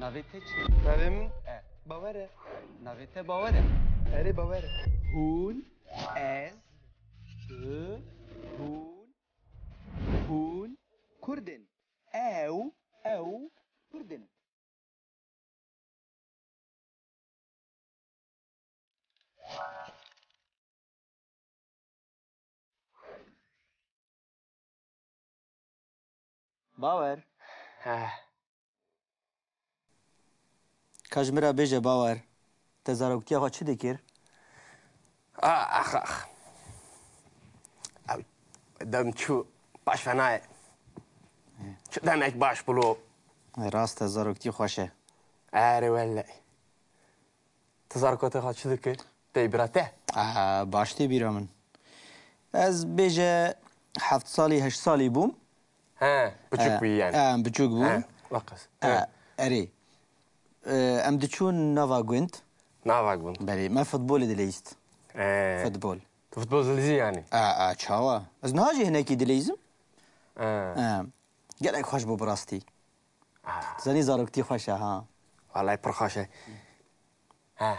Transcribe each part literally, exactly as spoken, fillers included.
Navê te çi? Navê min E. Bawer e. Navê te Bawer e. Erê, Bawer e. Hûn, ez, tu, hûn, hûn Kurd in. Ew, ew Kurd in. Bawer. Heh. Ka ji min re bêje Bawer, te zaroktiya xwe çi dikir? Ah, ax, ax. Ew dem çû baş fenayê. Çi demek baş bû lo. Rast e, zaroktî xweş e. Erê wele. Tu zarokatê xwe çi dikir? Tey bira te? Aha, baş tê bîra min. Ez bêje heft salî, heşt salî bûm. He, biçûk bûyî yani. He, em biçûk bûn. He, weqas. He, erê. E, em diçûn nava gund. Nava gund. Belê, me futbolê dileyîst. He. Futbol. Tu futbol dileyîzî yani? A, a, çawa? Ez niha jî hinekî dileyîzim. He. He. Gelek xweş bû bi rastî. Ah. Zanî zaroktî xweş e, ha. Wallahî pir xweş e. Ha.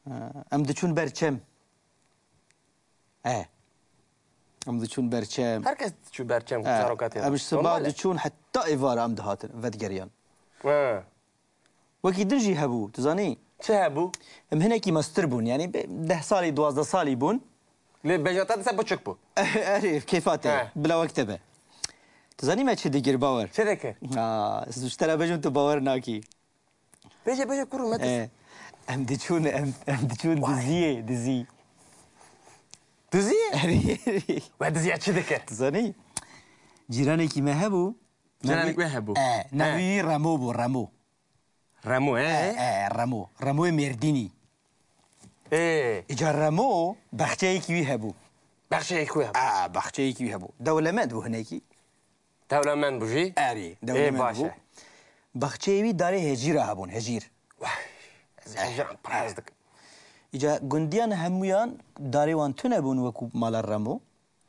Ha, em diçûn ber çem. E. Em diçûn ber çem. Her kes diçû ber çem, ha, zarokatê. Em ji siba diçûn heta êvara em dihatin, vedigeriyan. Ha. Wekî din jî hebû, tu zanî? Çi hebû? Em hinekî mestir bûn, yanî bi deh salî, duwazdeh salî bûn. Lê bêjna te dise biçûk bû. Erê, kêfa te, he, bila wek te be. Tu zanî me çi dikir, Bawer? Çi dikir? Ha, ez ji te re bêjim, tu bawer nakî. Bêje, bêje, kuro me. E, em diçûn, em, em diçûn diziyê, dizî. Diziyê? Erê. We diziya çi dikir? Tu zanî? Cîranekî me hebû. Cîranek we hebû. E, navê wî Remo bû, Remo. Remo, e? E, e, Remo. Remoyê Mêrdînî. Ê. Îca Remo, baxçeyekî wî hebû. Baxçeyekî wî hebû. A, baxçeyekî wî hebû. Dewlemend bû hinekî. Dewlemend bû jî? Erê, ê, dewlemend baş bû. E. Baxçeyê wî darê hejîra hebûn, hejîr. Wah, ez hejîran pir hez dikim. Îca gundiyan hemûyan darê wan tune bûn wekû mala Remo.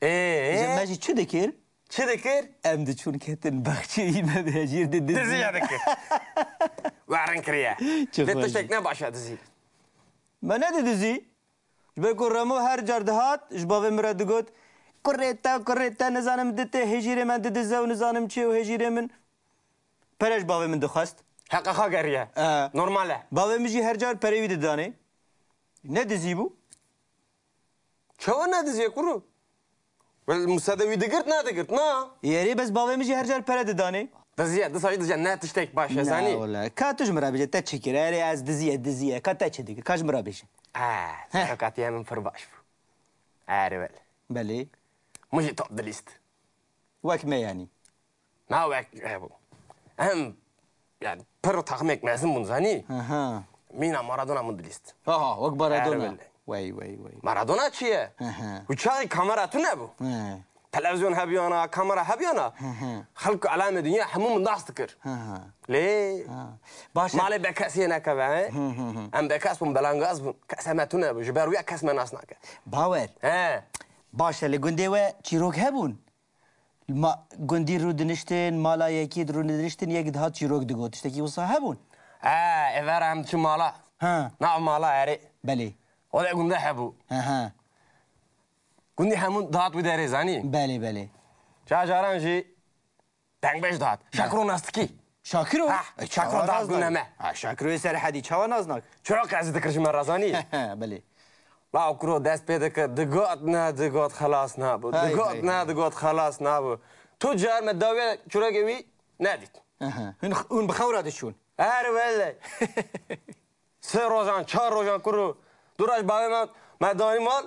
Ê, ê. Îca me jî çi dikir? Çi dikir? Em diçûn ketin baxçeyî me bi hejîr didizî. Diziya dikir. Werin kiriye. Çi xweş. Lê tiştek ne baş e dizî. Me nedidizî. Ji ber ku Remo her car dihat, ji bavê min re digot, "Kurê te, kurê te, nizanim ditê hejîrê me didize û nizanim çi û hejîrê min." Pere ji bavê min dixwest. Heqa xwe geriye. E. Normal e. Bavê min jî her car perê wî didanê. Ne dizî bû? Çawa ne dizî ye kuro? Wel, musade wî digirt, nedigirt, na? Yerê bes bavê min jî her car pere didanê. Diziye, disa jî diziye, ne tiştek baş e, zanî? Na, wele. Ka tu ji min re bêje, te çi kir? Erê, ez diziye, diziye. Ka te çi dikir? Ka ji min re bêje. Heh, heh, zarokatiya min pir baş bû. Erê, wele. Belê. Min jî top dilîst. Wek me yanî. Na wek hebû. Em, yani, pir taxmek mezin bûn, zanî? Aha. Mîna Maradona min dilîst. Aha, wek Maradona. Erê wele. Wey, wey, wey. Maradona çi ye? Aha. Û çaxî kamera tune bû. He. Televizyon hebiyana, kamera hebiyana. Hı hı. Xelk alemê dinya hemû min nas dikir. Hı hı. Lê, ha, baş e. Malê bekesiyê nekeve, he? Hı hı hı. Em bekes bûn, belangaz bûn. Kes heme tune bû. Ji ber wî kes me nas nake. Bawer. He. Baş e, li gundê we çîrok hebûn? Ma, gundî rûdiniştin, mala yekî rûdiniştin, yek dihat çîrok digot. Tiştekî wisa hebûn? E, êvara em diçûn mala. Ha. Nav mala erê. Belê. Olê gundê hebû. He, he. Gundî hemû dihat wî derê, zanî? Belê, belê. Ca caran jî dengbêj dihat. Şakiro nastikî. Şakiro? Ha, e, Şakiro dihat gundê me. Ha, Şakiroyê Serhedî çawa nas nak? Çiroka ez dikir ji me re, zanî? Belê. La kuro dest pê dikir, digot ne, digot xelas nabû. Hay, digot hay, ne, hay. Digot xelas nabû. Tu car me dawiya çirokê wî nedît. Aha. Hûn, hûn bi xew re diçûn. Her wele. Sê rojan, çar rojan kuro. Du roj bavê me, me danî mal.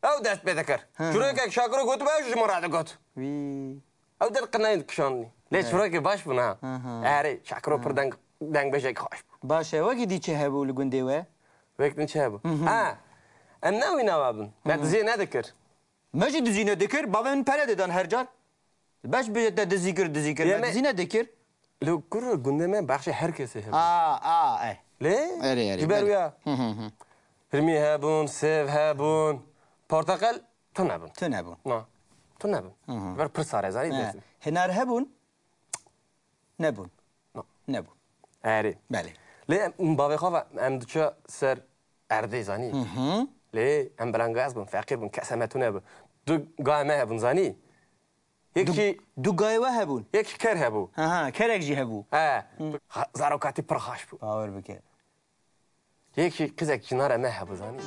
Ew dest pê dikir. Hı hı. Çirokek Şakiro gotibû, ew ji min re digot. Wî. Ew der qinayên dikişandî. Lê çirokê baş bûn ha. Hı hı. Erê, Şakiro pir deng, dengbêjek xweş bû. Baş e, wekî dî çi hebû li gundê we? Wek din çi hebû? Hı hı. Ha, em ne wî nava bin. Me diziyê nedikir. Me jî dizî nedikir, bavê min pere didan her car. Beş bêje te dizî kir, dizî kir, me dizî nedikir. Li kur gundê me baxşê her kesê hebû. A, a, e. Lê, erê, erê, ji ber wî ya. Hı hı hı. Hirmî hebûn, sêv hebûn, porteqal tune bûn. Tune bûn. Na, tune bûn. Hı hı. Ji ber pir sare, zanî. He. Hinar hebûn? Nebûn. Na. Nebûn. Erê. Belê. Lê em, bavê xwe ve em diçe ser erdê, zanî. Hı hı. Lê em belengaz bûn, feqîr bûn, kes heme tune bû. Du gayê me hebûn, zanî. Yekî Du, du gayê we hebûn? Yekî ker hebû. Ha, ha, kerek jî hebû. He. Hı. Zarokatî pir xaş bû. Bawer bike. Yekî qizek cinare me hebû, zanî.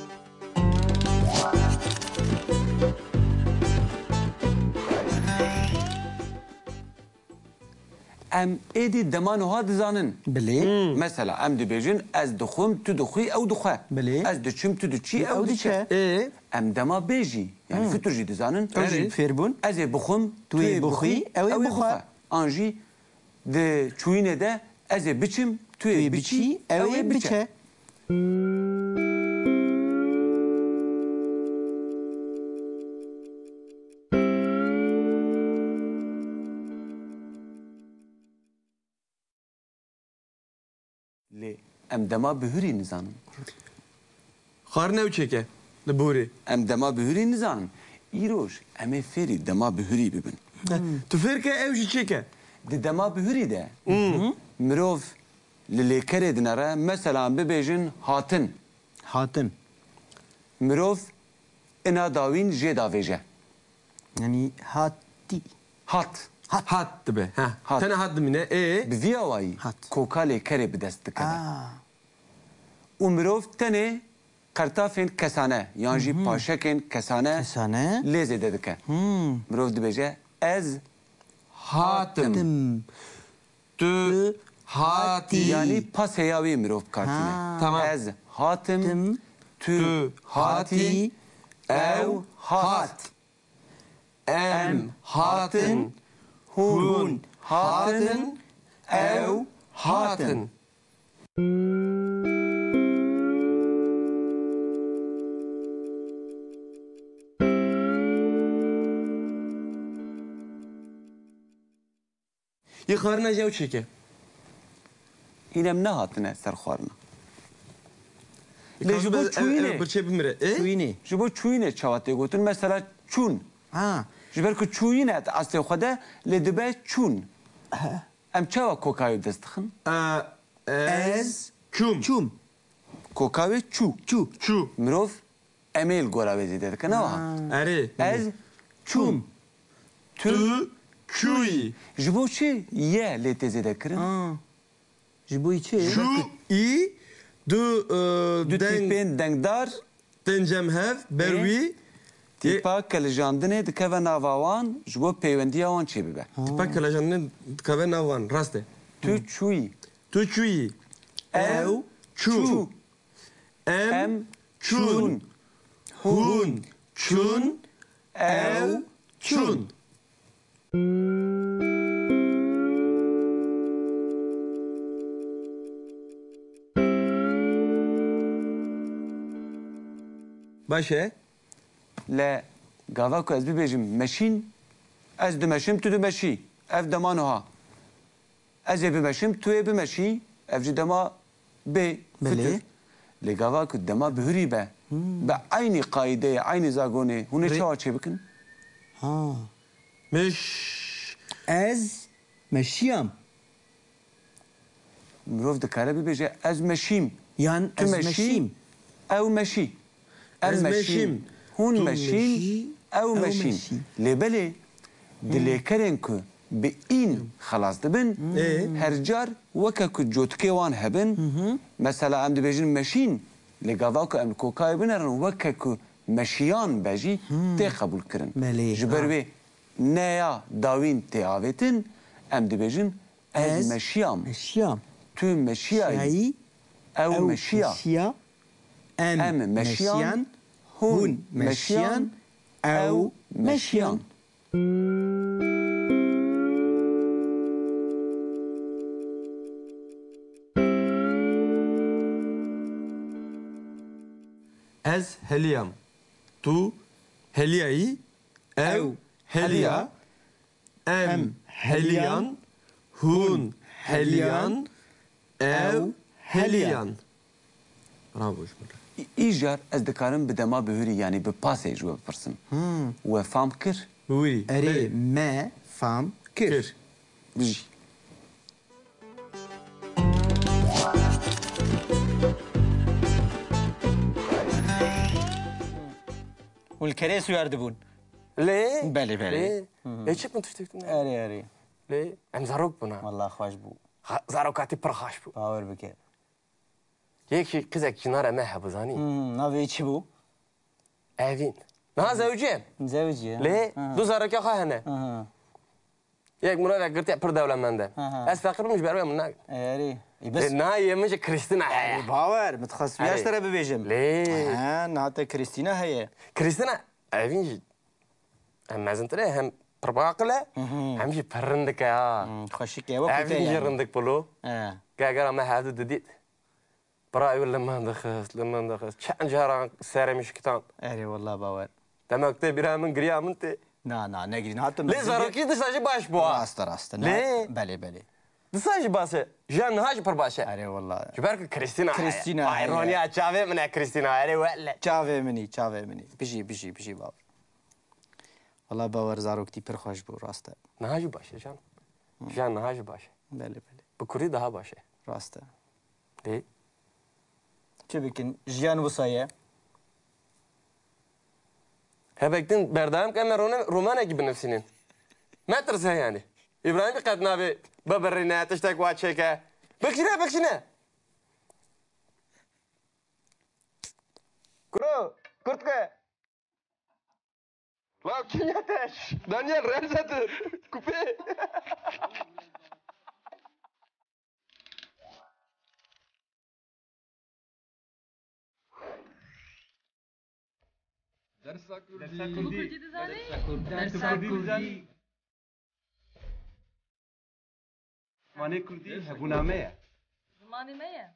Em êdî dema nuha dizanin. Bilê. Hmm. Mesela, em dibêjin, ez dixwim, tu dixwî, ew dixwe. Bilê. Ez diçim, tu diçî, ew diçe. Ê? Em dema bê jî, yanî Hmm. fitur jî dizanin. Ew jî Erê. fêr bûn. Ez ê bixwim, Tu tu ê ê bixwî, bixwî, ew ê ew ê bixwe. bixwe. An jî di çûyînê de ez ê biçim, tu ê biçî, ew ê biçe. Lê em dema bihurî nizanin. Xwarin ew çêke li borê. Em dema bihurî nizanin. Îroj em ê fêrî dema bihurî bibin. Hmm. Tu fêr ke ew jî çêke. Di dema bihurî de Hmm. mirov li lêkerê dinere, mesela em bibêjin hatin. Hatin. Mirov ina dawîn jê davêje. Yanî hatî. Hat. Hat. Hat dibe. Heh. Hat. Tene hat dimîne. Ê? Bi vî awayî Hat. koka lêkerê bi dest dikeve. Aa. Û mirov tenê qertafên kesane, yan jî Hı hı. paşekên kesane Kesane. lê zêde dike. Hmm. Mirov dibêje, ez hatim. Tim. Tu Tu hatî. Yanî pasê ya wê mirov bi kar tîne. Ha. Tamam. Ez hatim, Tim. tu Tu hatî, hatî, ew ew hat. hat. Em Em hatin, hatin, hûn hûn hatin, hatin, ew ew hatin. hatin. Yê xwarina jew çêke. Hîn em nehatine ser xwarina. Lê ji bo çûyînê. Birçê bimire. E? Çûyînê. Ji bo çûyînê çawa tê gotin? Mesela çûn. Ha. Ji ber ku çûyîne di eslê xwe de lê dibe çûn. He. Em çawa kokayê dest dixin? E, ez çûm. Çûm. Koka wê çû. Çû. Çû. Mirov em ê li gora wê zêde dike, ne wiha? Ha. Erê. Ez çûm. Çûm. Tu Tu çûyî. Ji bo çi ye lê tê zêde kirin? Ha. Ji bo çi? Çû, î, du, e, Du deng tîpên dengdar tên cem hev, ber Ê? wî. Tîpa kilijandinê dikeve nava wan, ji bo pêwendiya wan çêbibe. Ha. Tîpa kilijandinê dikeve nav wan, rast e. Tu çûyî. Tu çûyî. Ew Ew çû. çû. Em Em çûn. çûn. Hûn çûn. Ew çûn. Baş e. Lê gava ku ez bibêjim meşîn, ez dimeşim, tu dimeşî. Ev dema nuha. Ez ê bimeşim, tu yê bimeşî, ev jî dema bê, Belê. fitir. Lê gava ku dema bihurî be, Hmm. bi eynî qaîdeyê, eynî zagonê, hûn ê Rê- çawa çêbikin? Ha. Meş. Ez meşiyam. Mirov dikare bibêje, ez meşîm. Yan Tu ez meşî, meşîm. ew meşî. Em Ez meşîn, meşîm. hûn Tu meşîn, meşî, ew ew meşîn. meşî. Lê belê, di Hmm. lêkerên ku bi în xelas dibin, Ê? her car weke ku cotikê wan hebin, Hı hı. mesela em dibêjin meşîn, lê gava ku em li kokayê binerin, weke ku meşiyan be jî Hmm. tê qebûlkirin. Belê, Ji ber ha. wê neya dawîn tê avêtin, em dibêjin, Ez Ez meşiyam. meşiyam. Tu meşiyayî. Şiyayî. Ew Ew meşiya. meşiya. Em Em meşiyan. meşiyan. Hûn Hûn meşiyan. meşiyan. Ew Ew meşiyan. meşiyan. Ez heliyam. Tu heliyayî. Ew Ew heliya. heliya. Em Em heliyan, heliyan, hûn hûn heliyan, heliyan, ew ew heliyan. heliyan. Bravo ji min re. Î-, îcar ez dikarim bi dema bihurî, yanî bi pasê ji we bipirsim. Hmm. We fam kir? Wî. Erê, Belê. me fam kir. Kir. Bijî. Li kerê siwar dibûn. Lê? Belê, belê. Lê? Hı hı. Lê çi min tiştek tune? Erê, erê. Lê? Em zarok bûna. Wallah xweş bû. Xa-, zarokatî pir xweş bû. Bawer bike. Yek jî qizek cinara me hebû, zanî? Hmm, navê wî çi bû? Evîn. Niha zewicî ye. Zewicî ye. Lê Aha. du zarokê xwe hene. Aha. Yek mirovek girtiye pir dewlemend e. Aha. Ez feqîr bûm, ji ber wê min nagin. Erê. Ê, bes. Ê, niha yê min jî Krîstîna heye. Ê, bawer, min dixwest Erê. Vêya ji te re bibêjim. Lê. Ha, niha te Krîstîna heye. Krîstîna, evîn jî hem mezintir e, hem pir aqil e, Hı hı. hem jî pir rindik e ha. Hmm, xweşik e, wekî te Evîn jî yani. rindik bû lo. He. Gegera me hevdu didît. Birayê wî li min dixist, li min dixist. Çend caran serê min şikitan. Erê, wallah bawer. Demek tê bîra min, giriya min tê. Na, na, negirî, niha tu Lê mezin zarokî dîsa jî baş bû ha. Rast e, rast e. Lê Niha, belê, belê. Dîsa jî baş e. Jiyan niha jî pir baş e. Erê, wallah. Ji ber ku Krîstîna heye. Krîstîna Vay, heye. Roniya çavê min e Krîstîna. Erê wele. Çavê min î, çavê min î. Bijî, bijî, bijî bawer. Wallah bawer zaroktî pir xweş bû, rast e. Niha jî baş e can. Hı. Jiyan niha jî baş e. Belê, belê. Bi kurdî daha baş e. Rast e. Lê? Çi bikin? Jiyan wisa ye. Hebek din berdewam ke me rone-, romanekî binivîsînin. Metirse yani. Îbrahîmî qet nabê bibirîne, tiştek wa çêke. Bikişîne, bikişîne. Kuro, kurtke. La kî ye te? Daniel Remzi dir. Kupê. Dersa Kurdî. Dersa Kurdî. Kurdî dizanî? Dersa Kurdî. Dersa Kurdî. Zimanê Kurdî hebûna me ye. Zimanê me ye.